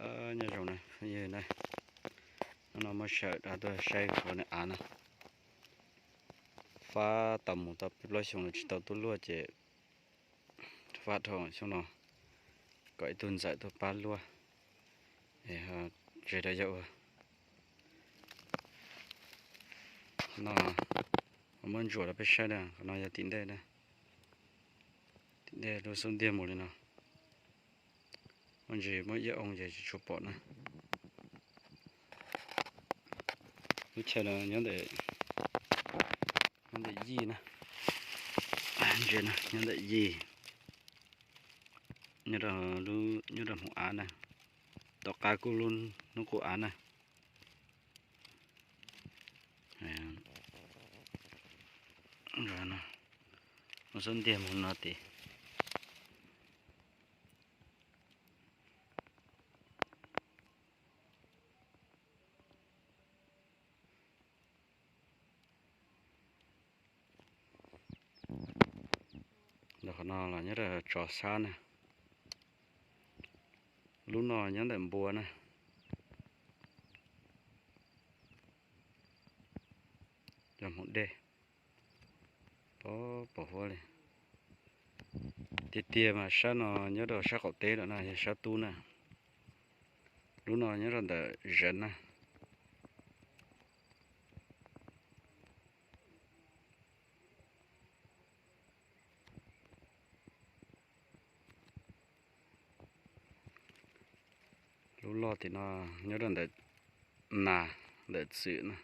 Nyob zoo na, hnub no muab sawm dab tuaj saib kuv niag av na. Fab tau mus tau peb plaub xyoos lawm tsis tau tuaj luaj ces fab dhau xyoo no kom ib tug ntxawm tuaj pab luaj es tseg rau yog ua no. Muab ntsuas rau peb saib na, qhov no yog tim ntej na, tim ntej lub xub ntiag mus li no. Muaj ntsis muaj ib oo ces tsis tshua pom na. Lub chaw no nyob ntawm, nyob ntawm yij na, ntsia na, nyob ntawm yij, nyob rau hmoov av na, tom qab kuj lub hnub qub av na. Muab xub ntiag mus no tid. Los qhov no los nyob rau tsov sab na. Lub no nyob ntawm npua na. Cov hmoov dej pom pom huab li. Tiag tiag mas sab no nyob rau sab qaum teb lawm na, yog sab tub na. Lub no nyob rau ntawm zev na. Lub loj tim no nyob rau ntawm nas, ntawm txwm na.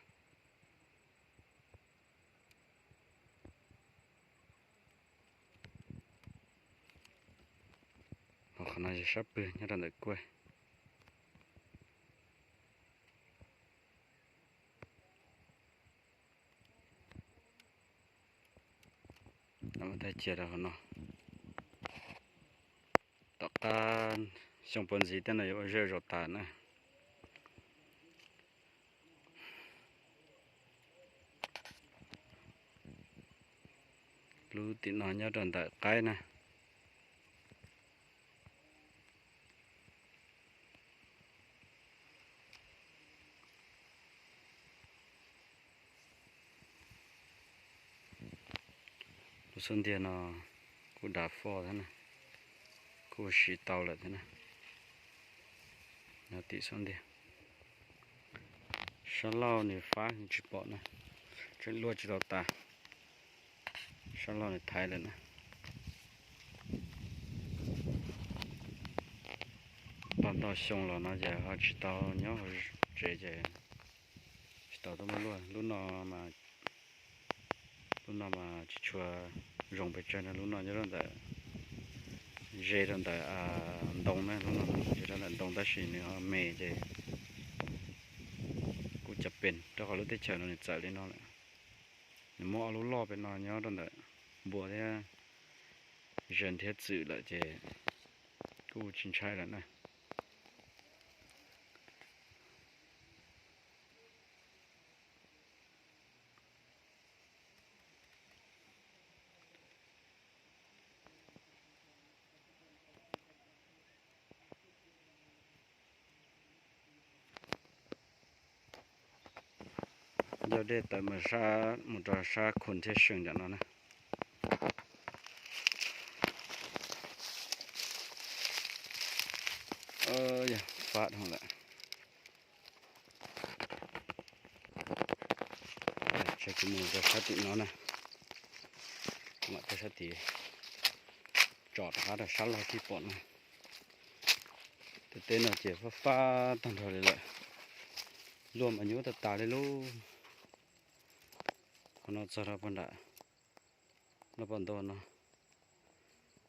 Ho qhov no yog sab pwg nyob rau ntawm kuaj. Thaij cia rau hauv no. Tom qab xyoo puag ntxiv tej no yuav ua zej zaum tas na. Lub tim no nyob rau ntawm qaib na. Lub xub ntiag no kuj dav foj thiab na, kuj siv tau lawm thiab na. Nyob tim xub ntiag. Sab laug nws fab tsis pom na, tseem luaj tsis tau tas. Sab laug nws thaiv lawm na. Tau ntau xyoo los no ces ho tsis tau nyob hauv tsev ces tsis tau tuaj muab luaj. Lub no mas, lub no mas tsis tshua zoo pes tsawg no, lub no nyob rau ntawm, ze rau ntawm ntoo na, lub no ze rau ntawm ntoo tab sis nws ho me ces kuj cov pes rau qhov lub teb chaws no nws txawm li no lawm. Nws muaj ob lub loj pem no nyob rau ntawm npua thiab zes thiab txwm lawm ces kuj tsis ntshai lawm na. Yog dej tawm mus sab, mus rau sab khu thiab seem ntawm no na. Yog fab dhau lawm. Ces kuv mus rau sab tim no na, mam rau sab tid tsom rov qab rau sab laug thiaj pom na. Tej teb no ces fab fab tag nrho li lawm, luaj mas nyuaj tag tas li lauj. Qhov no txog rau puag nram loj pom ntua no.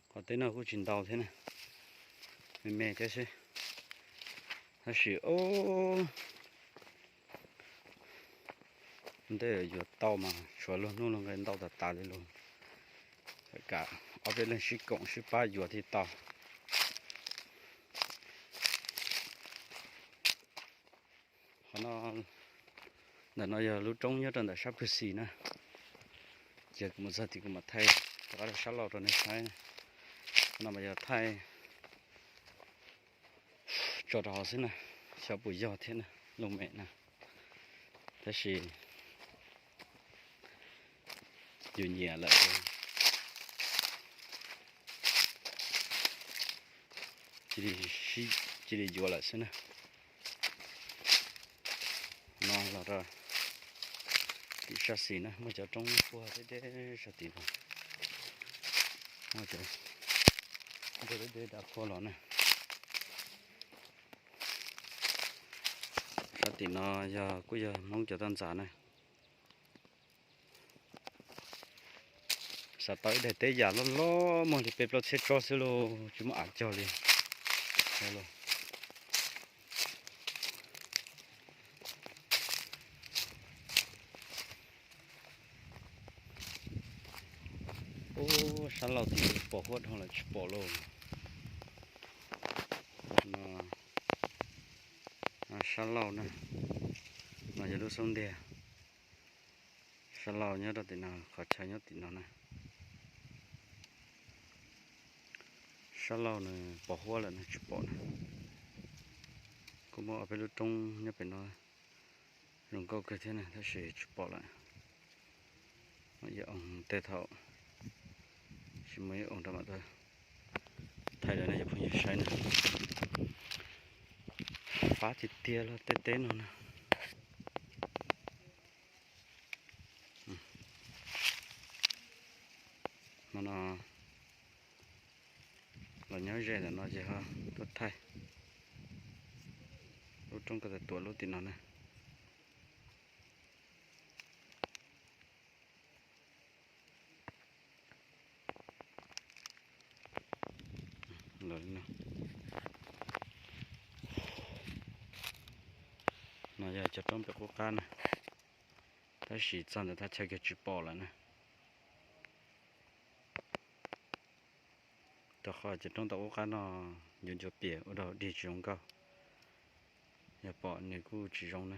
Qhov teb no kuj tsis ntau thiab na, me me thiab xwb. Tab sis ub, ntej yuav tau mas tshuav luag hnub luag nqe ntau tas tas li lauj. Kam ob peb leeg sib koom sib pab yuav thiaj tau. Qhov no, ntawm no yog lub roob nyob rau ntawm sab pwg xis na. Ces kuv mus txog tid kuv mam thaij rov qab rau sab laug rau nej saib. Qhov no mas yog thaij tso rau hauv xwb na, xyov puas yog thiab na, looj mem na. Tab sis yus nyiam lawm ces cia li yuav lawm xwb na. No los rau tim sab xis na, muaj cov roob puag deb deb sab tim no, muaj cov puag deb deb dam puag los na. Sab tim no yog kuj yog Hmoob cov toj ntxas na. Xav tau ib daim teb yam loj loj muag li peb plaub txhiab tsob xwb lauj, tsis muaj av cog li. Ub, sab laug tim pom huab dhau lawm tsis pom lauj. No, sab laug na, no yog lub xub ntiag. Sab laug nyob rau tim no, qhov chaw nyob tim no na. Sab laug nws pos huab lawm nws tsis pom na. Kuj muaj ob peb lub roob nyob pem no zoo nkauj kawg thiab na tab sis tsis pom lawm. Yog oo tej thaum tsis muaj ib oo rau mam thaij rau nej cov phooj ywg saib na. Fab tiag tiag los tej teb no na. Hmo no los nyob ze ntawm no ces ho tuaj thaij lub roob ko taw tuam lub tim no na. No yog cov roob pem qub qab na, tab sis txog ntawm thaj chaw kiag tsis pom lawm na. Rau qhov cov roob tom qub qab no yuav ncua piam ua rau dig tsis zoo nkauj, yog pom nws kuj tsis zoo na.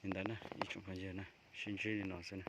Li ntawd na ib tsoom phooj ywg na, sib ntsib li no xwb na.